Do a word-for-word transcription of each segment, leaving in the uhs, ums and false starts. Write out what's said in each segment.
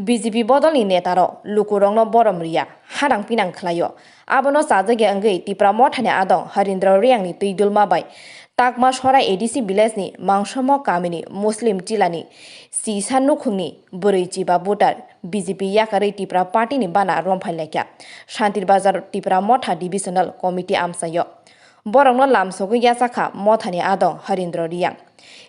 B J P bodolni netarok lukurokno borom riya, hanang pinang khlaio. Abono chajakya wngwi Tipra Mothani adong Harindra Riyangni twi dulma bai Takma Sora A D C village ni Mangsomo kamini Muslim tilani Sisa nukhungni bwrwi chiba voter B J P yakarwi Tipra party ni bana romphai laikha Shantir Bazar Tipra Motha Divisional Committee amchaio. Borokno lamsogwi yachakha Mothani adong Harindra Riyang.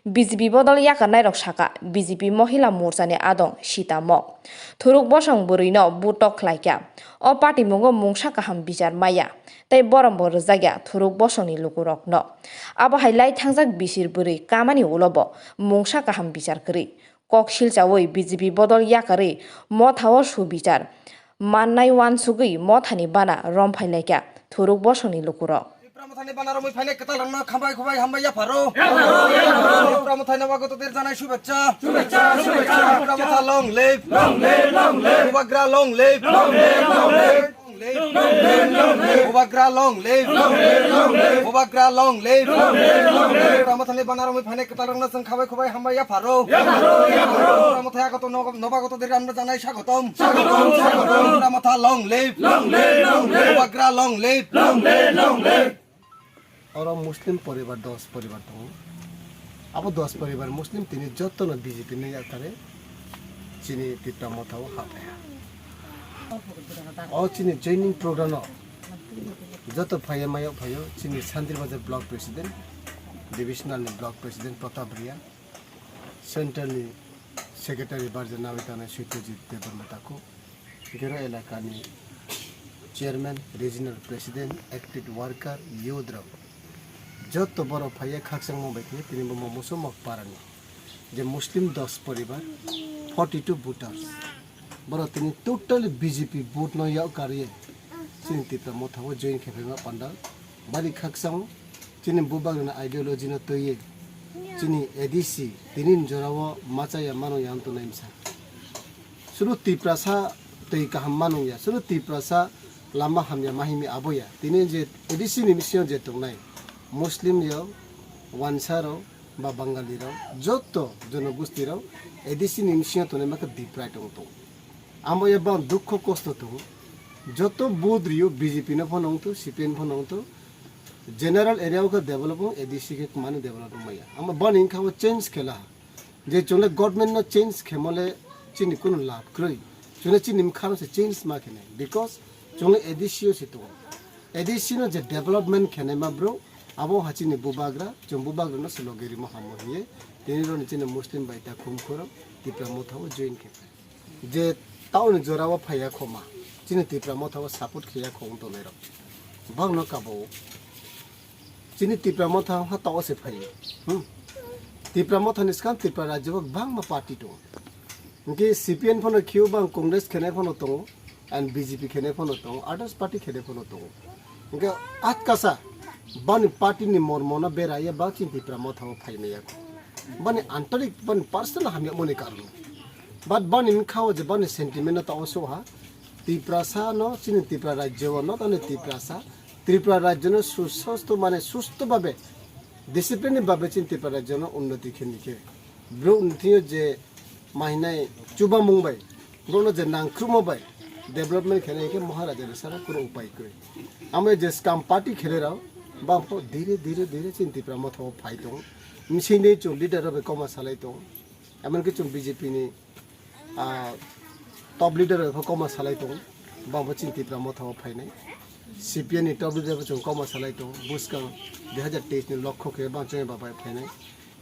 B J P bodol yakarnairok sakha B J P Mohila Morchani adong Sita Mok. Thuruk bosong bwrwino butok khlaikha. O patimungo mungsa kaham bichar maya tei borombo rwjakya thuruk bosongni lukurokno. Abo hai lai thangjak bisir bwrwi kamani ulobo mungsa kaham bichar kwrwi. Kok silchaui B J P bodol yakarwi Mothao subichar mannai uansugwi Mothani bana romphai laikha thuruk bosongni lukurok. Tipra Mothani bana romwi phainai kwtal rokno khambai khubai hambai yapharo. Tipra Mothani wago todir janai shubechcha. Shubechcha, shubechcha. Tipra Motha long live. Long live, long live. Bubagra long live. Long live, long live. Long live, long live. Bubagra long live. Long live, long live. Bubagra long live. Long live, long live. Tipra Mothani bana romwi phainai kwtal rokno chwng khabai khubai hambai yapharo. Yapharo, yapharo. Tipra Motha yago to nobago todir rokno janai swagotom. Swagotom, swagotom. Tipra Motha long live. Long live, long live. Bubagra long live. Long live, long live. Oro Muslim poribar dos poribar tongo. Abo dos poribar Muslim tini jotono B J P ni yaktare chini Tipra Mothao hapaiha. O chini joining program o joto phaiya mayok phaio chini Shantir Bazar Block President, Divisional ni Block President Pratap Riya, Central ni Secretary barja nawi tanai Satyajit Debbarma Taku, Gero elakani chairman, regional president, active worker, youth rok joto borok phaiya khakchangma bai khe tini bo Momoso Mokparani je Muslim dos poribar, forty two voters, borok tini totally B J P vote no yak karwi chini Tipra Mothao join khe phaima pandal bari khakchang. Chini bubagrani ideology no twiwi chini A D C tini ni jorao machaya mano ya wng tongnai msa. Suru Tiprasa twi kaham manung ya, suru Tiprasa lama hamya mahimi abo ya. Tini je A D C ni bisingo je tongnai Muslim rok, Wansa rok ba Bangali rok, joto jonogosti rok A D C ni bisingo tongnai maka deprive wng tongo. Amo ya bang dukho kosto tongo. Joto vote rio B J P no phano wng to, C P M phano wng to. General area o khe develop wng, A D C khe mani develop wng maya. Amo bani wngkha o change khela. Je chwngno government no change khemole chini kunu lab kwrwi. Chwngno chini mkhano se change ma khene. Because chwngno A D C o se tongo. A D C no je development khenai ma bro, abo ha chini bubagra, chwng bubagra no se loge rimo hamo hiye. Tini roni chini Muslim bai ta khum khoro, Tipra Mothao join khe. Je tauni jorao phaiya khoma, chini Tipra Mothao support khiya khong tongnai rok. Bangno kabo. Chini Tipra Motha wngkha tao se phaio. Hmm. Tipra Motha ni swkang Tripura rajyo o bangma party tongo. Hwnkhe C P M phano khio bang Congress khenai phano tongo, and B J P khenai phano tongo, others party khenai phano tongo. Hwnkhe atkasa bani party ni mormo no beraiya bang chini Tipra Motha o phaimaya. Bani antorik bani personal hamya moni karon. But bani mkha o je bani sentiment no tao soha. Tiprasa no chini Tripura rajyo o not only Tiprasa, Tripura rajyo no susosto mane susto babe, discipline ni babe chini Tripura rajyo no unnoti khe ni khe. Bro nthio je mahinai chubamung bai, bro no je nangkhrumo bai, development khe ni khe Maharaja ni sara kunu upai kwrwi. Amo je scam party khe rao, bang pho dire dire dire chini Tripura Motha o phai tong. Msini chung leader rok bai koma salai tong. Emonki chung B J P ni ah, top leader rok koma salai tongo, bangbo chini Tipra Motha o phainai. C P M ni top leader bo chwng koma salai tongo, bwskang dui hazar teis ni lokho khe bang chwng ba bai phainai.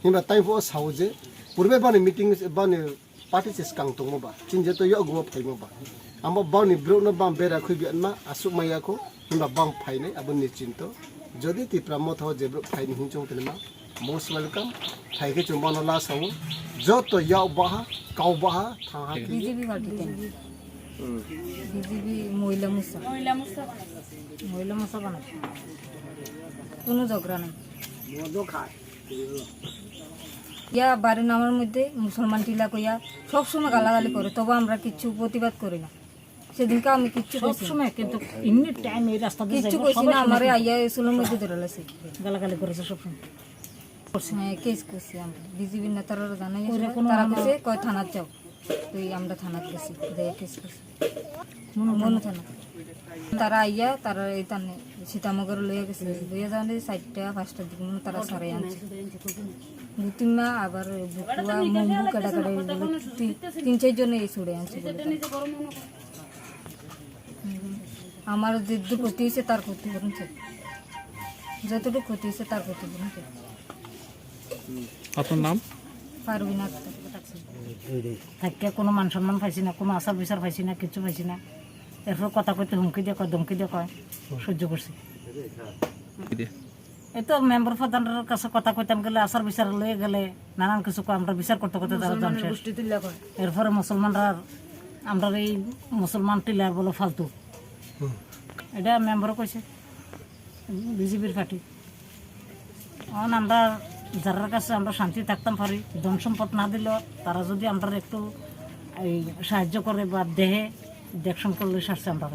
Himba tai pho sao je, purbe bani meeting, bani party se skang tongmo ba, chini jeto yogo phaimo ba. Amo bani brouh no bang bera khwi bi anma, asuk maya kho. Himba bang phainai abo nichinto. Jodi Tipra Motha o je brouh phaini hwnwi chong tongma, most welcome. Phai khe chwng bono la sawo. Joto yak baha, kau baha, thang ha khe. B J P party ten. B J P Mohila Morcha. Mohila Morcha bana. Kono jhogda nai. ইয়া বারো নম্বর মধ্যে মুসলমান টিলা কইয়া সব সময় গালাগালি করে, তবু আমরা কিচ্ছু প্রতিবাদ করি না। সেদিনকে আমি কিচ্ছু সব কইছি না। সময় কিন্তু এমনি টাইম এই রাস্তা দিয়ে কিচ্ছু যাইবো, কইছি সবাই না, শুনে আমারে শুনছে। আইয়া স্কুলের মধ্যে ধরে লাইছে। গালাগালি করেছে সব সময়। হ্যাঁ, কেস করছি আমরা। বিজিবির নেতারা জানাই ওরা কোনো তারা আমার কইছে, কয় থানাত যাও। Tei amra thanat gesi, de kes kes. Monu thana. Tara aiya, tara ei tane Sitamogar loya gesi. Loya jani satta pasta dik monu tara sare ansi. Butima abar bukua mumbu kada kada bole tin, tin char jone ei sure ansi bole tara. আমার যে দুঃখ হয়েছে তার ক্ষতিপূরণ চাই, যতটুকু ক্ষতি হয়েছে তার ক্ষতিপূরণ চাই। আপনার নাম? পারবিন আক্তার। থাকিয়া কোনো মান সম্মান পাইছি না, কোনো আচার বিচার পাইছি না, কিচ্ছু পাইছি না। এরপর কথা কইতে হুমকি দিয়ে কয়, ধমকি দিয়ে কয়, সহ্য করছি। এই তো মেম্বার প্রধানর কাছে কথা কইতাম গেলে, আচার বিচার লয়ে গেলে নানান কিছু কয়, আমরা বিচার করতে করতে তারা মুসলমানের ধ্বংসের। গোষ্ঠী তুল্য কয়। এরপরে মুসলমানরা, আমরা এই মুসলমান টিলার বলে ফালতু। হুম। এটা মেম্বারও কইছে, বিজেপির পার্টি। এখন আমরা যারার কাছে আমরা শান্তি থাকতাম পারি, ধন সম্পদ না দিলেও তারা যদি আমরা একটু এই সাহায্য করে বা দেহে, দেখশন করলে সারছে আমরা।